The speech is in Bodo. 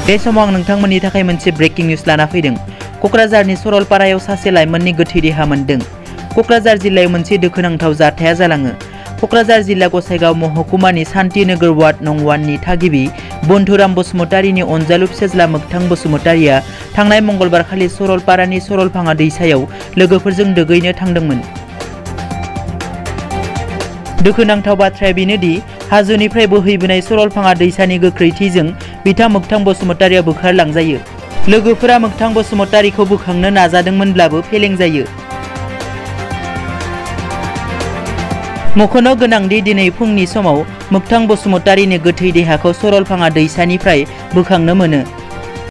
बे समाव आं नोंथांमोननि थाखाय मोनसे ब्रेकिं निउज लाना फैदों। कक्राझारनि सरलपारायाव सासे लाइमोननि गोथै देहा मोनदों। कक्राझार जिल्लायाव मोनसे दुखुनांथाव जाथाया जालाङो। कक्राझार जिल्ला गसाइगाव महकुमानि शान्तिनगर वार्ड नं 1 नि थागिबि बन्धुराम बसुमतारीनि अनजालु फिसाज्ला मोगथां बसुमतारीया थांनाय मंगलबार खालि सरलपारानि सरलभाङा दैसायाव लोगोफोरजों दुगैनो थांदोंमोन। दुखुनांथाव बाथ्राया बेनोदि हाजोनिफ्राय बोहैबोनाय सरलभाङा दैसानि गोख्रैथिजों बिथां मोगथां बसुमतारीया बोखारलांजायो। लोगोफोरा मोगथां बसुमतारीखौ बोखांनो नाजादोंमोनब्लाबो फेलें जायो। मख'नो गोनांदि दिनै फुंनि समाव मोगथां बसुमतारीनि गोथै देहाखौ सरलभाङा दैसानिफ्राय बोखांनो मोनो।